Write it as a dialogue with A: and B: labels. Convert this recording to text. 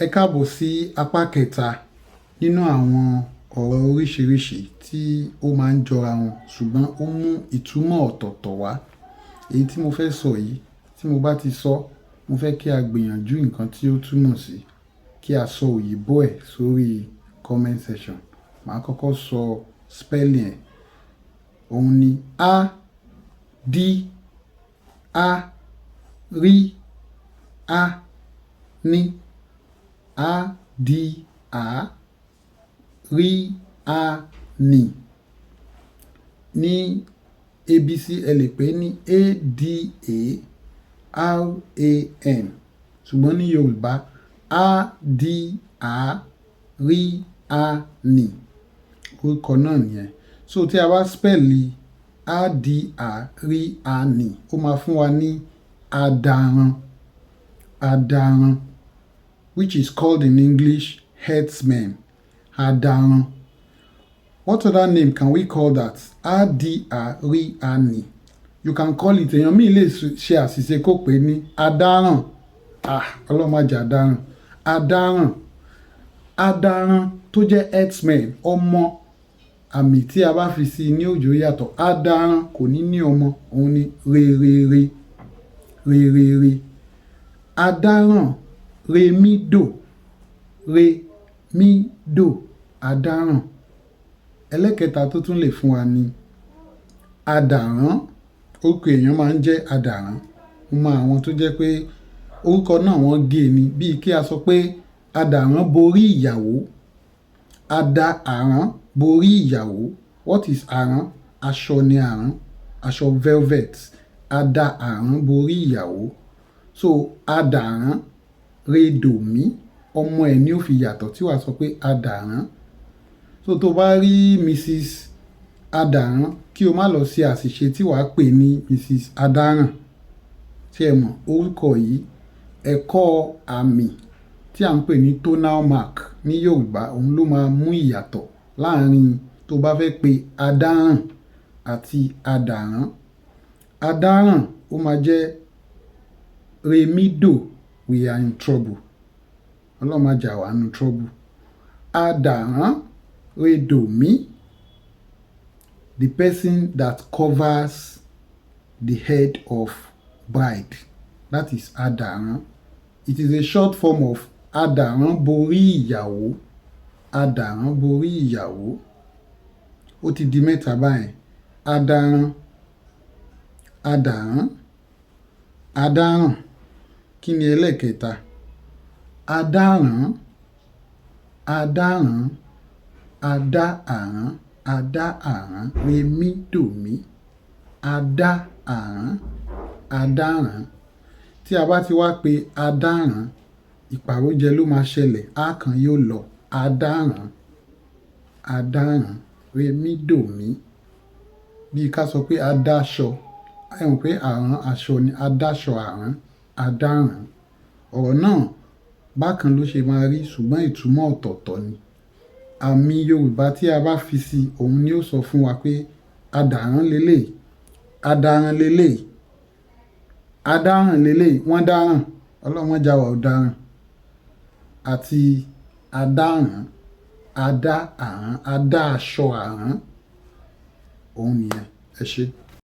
A: Ẹ káàbọ̀ sí apá kẹta nínú àwọn ọ̀rọ̀ oríṣiríṣi tí ó máa ń jọra wọn ṣùgbọ́n ó mú ìtumọ̀ ọ̀tọ̀ọ̀tọ̀ wá. Èyí tí mo fẹ́ sọ yìí, tí mo bá ti sọ, mo fẹ́ kí a gbìyànjú nǹkan tí ó túmọ̀ sí, kí a sọ òyìnbó ẹ̀ sórí comment section. Màá kọ́kọ́ sọ spelling ẹ̀. Òun ni A, D, A, R, A, N. A, D, A, R, A, N. Ní ABC, ẹ lè pè é ní A, D, A, R, A, N. Ṣùgbọ́n ní Yorùbá, A, D, A, R, A, N. Orúkọ náà nìyẹn. So tí a bá spell A, D, A, R, A, N, ó máa fún wa ní adaran. Adaran, which is called in English herdsmen. Adaran. What other name can we call that? A, D, A, R, A, N. You can call it, èèyàn míì lè ṣe àṣìṣe kó pè é ní adáràn. Ah, Ọlọ́run má jẹ́ adáràn. Adáràn. Adaran tó jẹ́ herdsmen, ọmọ àmì tí a bá fi sí ní òjò yàtọ̀. Adaran kò ní ní ọmọ, òun ni re re re. Re re re. Adáràn, remídò, re mí dò, adáràn. Ẹlẹ́kẹta tó tún lè fún wa ní adàrán. Orúkọ èèyàn máa ń jẹ́ adàrán. Mo mọ àwọn tó jẹ́ pé orúkọ náà wọ́n gé ni. Bí i kí a sọ pé adàrán borí ìyàwó. Ada àrán borí ìyàwó. What is àrán? Aṣọ ni àrán. Aṣọ velvet. Ada àrán borí ìyàwó. So adàrán, redòmí, ọmọ ẹ̀ ni ó fi yàtọ̀ tí wàá sọ pé adàrán. So tó bá rí Mrs. Adàrán, kí o má lọ ṣe àṣìṣe tí wàá pè ní Mrs. Adáràn. Ṣé ẹ mọ̀ orúkọ yìí, ẹ̀kọ́ àmì tí à ń pè ní tonal mark ní Yorùbá, òun ló máa mú ìyàtọ̀ láàárín tó bá fẹ́ pe adáràn àti adàrán. Adáràn ó máa jẹ́ remídò, we are in trouble. Ọlọ́run má jà wá nínú trouble. Adàrán, redòmí, the person that covers the head of bride. That is adàrán. It is a short form of adàrán borí ìyàwó. Adàrán borí ìyàwó. Ó ti di mẹ́ta báyẹn. Adaran, adàrán, adáràn. Kí ni ẹlẹ́ẹ̀kẹta? Adáràn, adáràn, adá àrán, adá àrán, remídòmí, adá àrán, adáràn. Tí a bá ti wá pé adáràn, ìpàrójẹ ló máa ṣẹlẹ̀, á kan yóò lọ. Adáràn, adáràn, remídòmí. Bí ká sọ pé adáṣọ, ẹ mọ̀ pé àrán aṣọ ni adáṣọ àrán, adáràn. Ọ̀rọ̀ náà bákan ló ṣe máa rí, ṣùgbọ́n ìtumọ̀ ọ̀tọ̀ọ̀tọ̀ ni. Àmì Yorùbá tí a bá fi sí, òun ni ó sọ fún wa pé adàrán lélẹ̀, adaran lélẹ̀, adáràn lélẹ̀, wọ́n dáràn, Ọlọ́run má jà wá ó dáràn. Àti adáràn, adá àrán, adá aṣọ àrán. Òun nìyẹn. Ẹ ṣé.